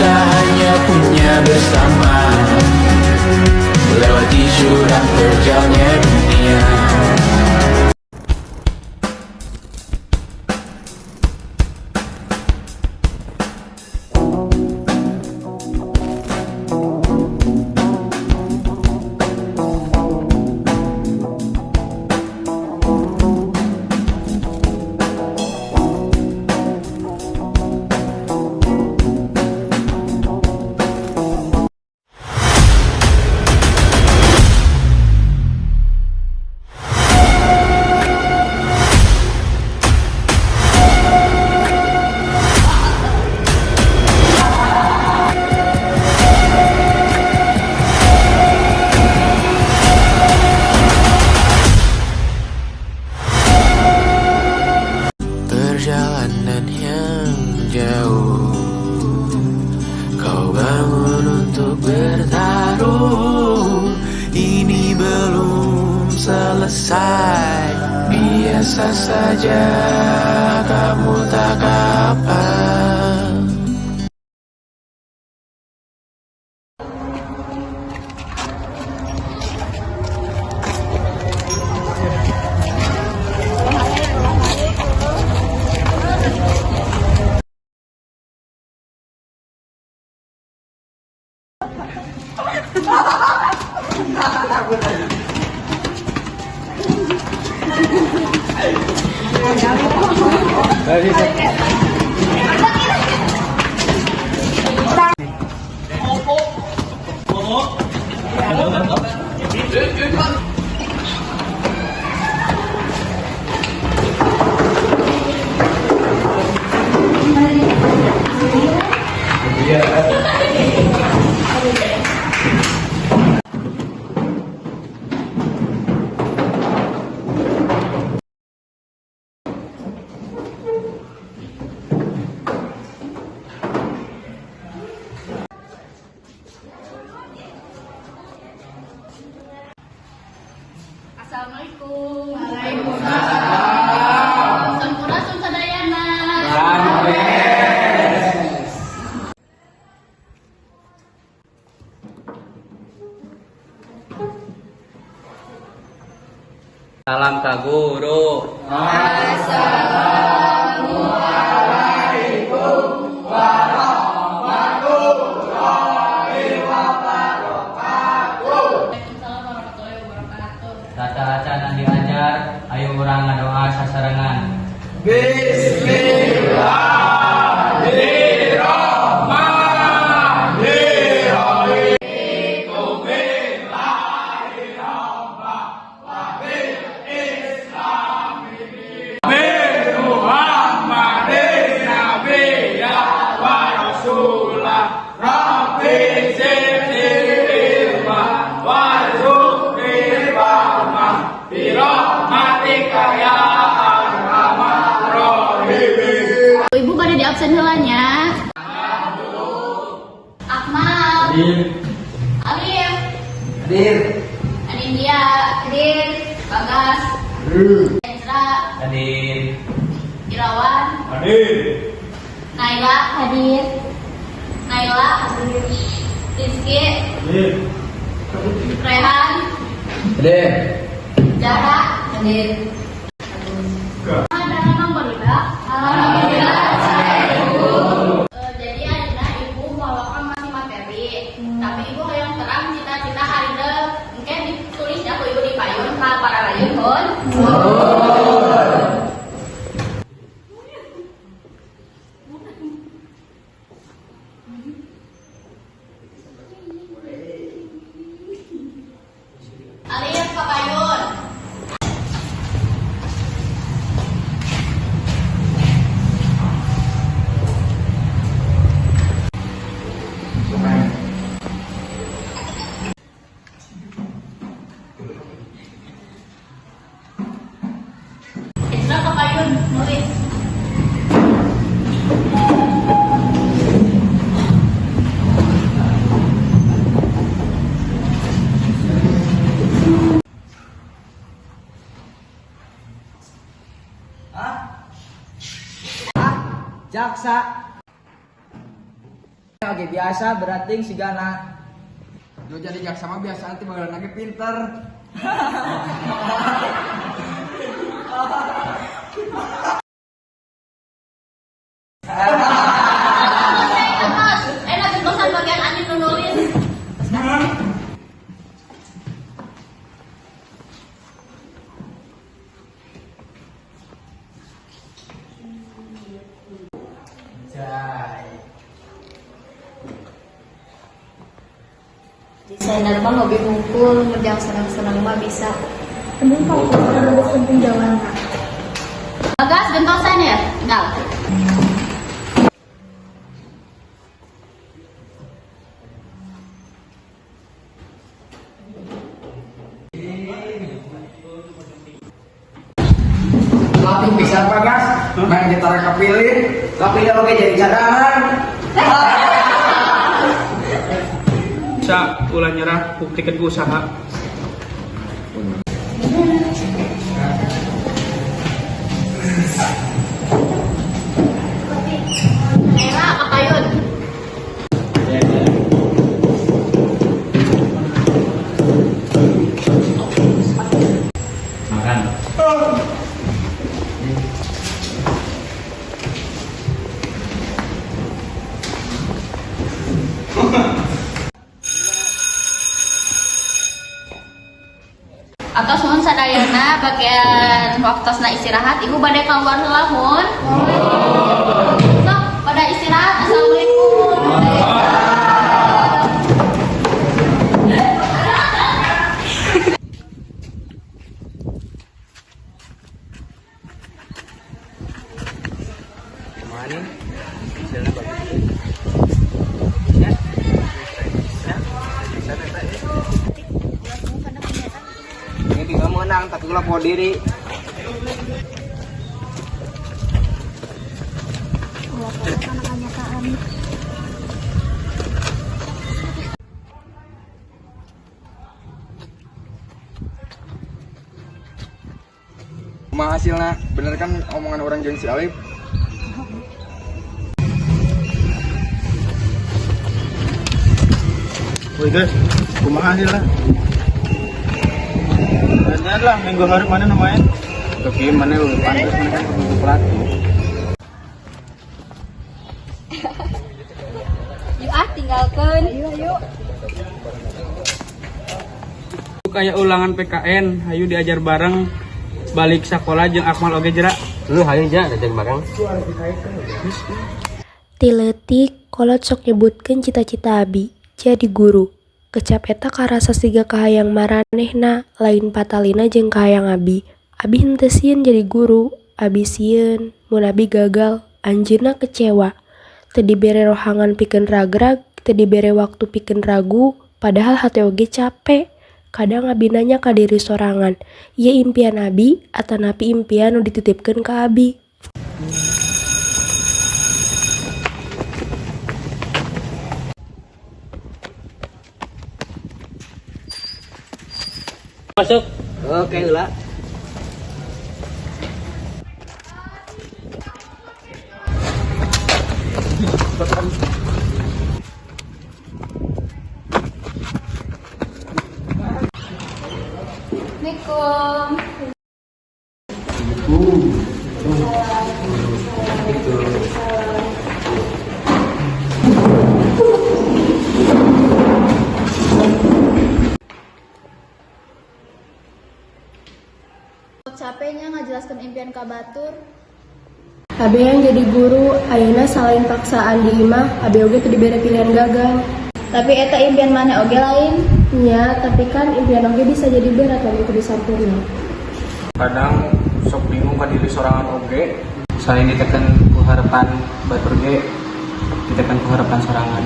Kita hanya punya bersama. Lewati jurang terjalnya dunia. Perjalanan yang jauh, kau bangun untuk bertarung. Ini belum selesai. Biasa saja, kamu tak apa. Assalamualaikum. Waalaikumsalam. Sampurasun sadayana. Salam ka guru. Waalaikumsalam warahmatullahi wabarakatuh. Sateuacanna diajar, ayo urang ngadoa sasarengan. Ibu pada di absen heula nya. Akmal. Alif. Hadir. Anindya. Hadir. Bagas. Ezra. Hadir. Irawan. Hadir. Naila. Hadir. Naila. Hadir. Rizky. Hadir. Rehan. Hadir. Zahra. Hadir. Ada nama barudak. Alhamdulillah. Jadi ayeuna ibu bawakan masih materi, tapi ibu hoyong terang cita-cita harideung. Mungkin ditulis ya ku ibu di payun ka para rayun hon. Alif ka payun. Ezra ka payun nulis. Jaksa. Oke, biasa berarti sigana. Nu jadi jaksa mah biasa nanti bakalan lagi pinter. Atos, enak gentosan bagian anjing nu nulis. Jai. Desainer mah hobi ngumpul, ngerjain senang-senang mah bisa. Penting fokus terus penting jalan. Bagas gentosan ya, tinggal. Latih pisan Bagas, main gitar kepilih, Tapi oke jadi cadangan. Bisa ulah nyerah, buktikan ku usaha. Naila kapayun. Makan. Atos nuhun sadayana bagian waktosna istirahat ibu bade keluar heula mun. Sok pada istirahat. Assalamualaikum. Kumaha nih? Hasilnya bagus. Ya. Ya. Bisa eta ya. Ini bingung menang tapi ulah mau diri. Ulah karena kenyataan. Kumaha hasilna? Bener kan omongan orang jeung si Alif? Woi guys, kumaha hasilna? Jangan lah, minggu hari mana namanya? Oke, mana lu pantas mana kan kudu pelatih. Yuk ah, tinggalkan. Yuk, yuk. Kayak ulangan PKN, hayu diajar bareng balik sekolah jeung Akmal oge jera. Lu hayu ja diajar bareng. Ti leutik kolot sok nyebutkeun cita-cita abi, jadi guru. Kecap eta karasa siga kahayang maranehna lain patalina jeung kahayang abi. Abi henteu sieun jadi guru, abi sieun mun abi gagal, anjeunna kecewa. Teu dibere rohangan pikeun ragrag, teu dibere waktu pikeun ragu, padahal hate oge cape. Kadang abi nanya ka diri sorangan, ieu impian abi atanapi impian nu dititipkeun ka abi. Masuk. Oke ulah. Assalamualaikum. Capeknya ngajelaskan impian ka batur. Abi yang jadi guru, ayeuna salain paksaan di imah, abi oge teu dibere pilihan gagal. Tapi eta impian mana oge lain? Nya, tapi kan impian oge bisa jadi berat lamun kudu sampurna. Kadang sok bingung ka diri sorangan oge. Selain ditekan ku harapan batur ge, ditekan ku harapan sorangan.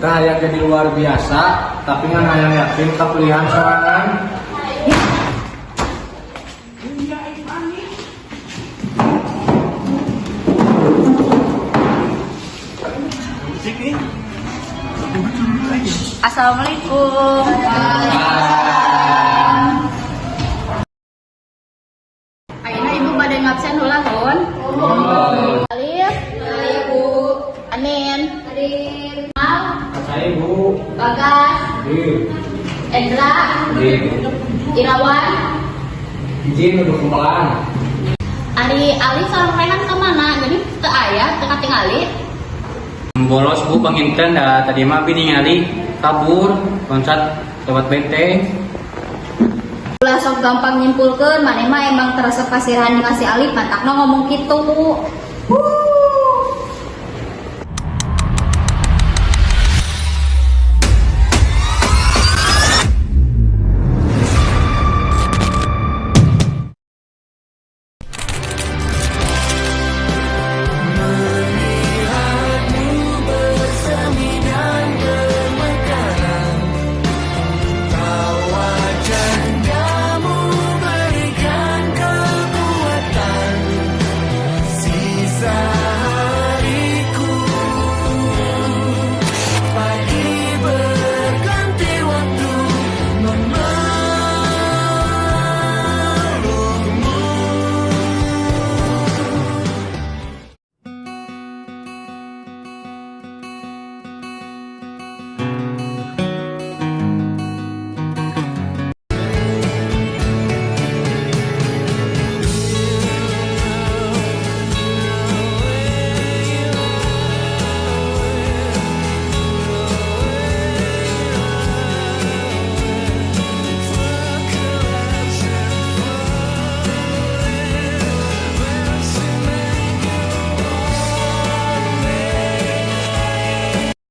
Tah hayang jadi luar biasa, tapi ngan hayang yakin ka pilihan sorangan. Assalamualaikum. Ayeuna ibu bade ngabsen heula, Hun. Alif. Hiji. Irawan. Hiji nuduh kumpelan. Ari Ali sareng Rehan kemana? Jadi teu aya, teu katingali. Bolos, Bu, panginten da tadi mah abi ningali kabur loncat lewat benteng. Ulah sok gampang nyimpulkeun, maneh mah emang terasa pasirahan dikasih Alif, matakna ngomong kitu.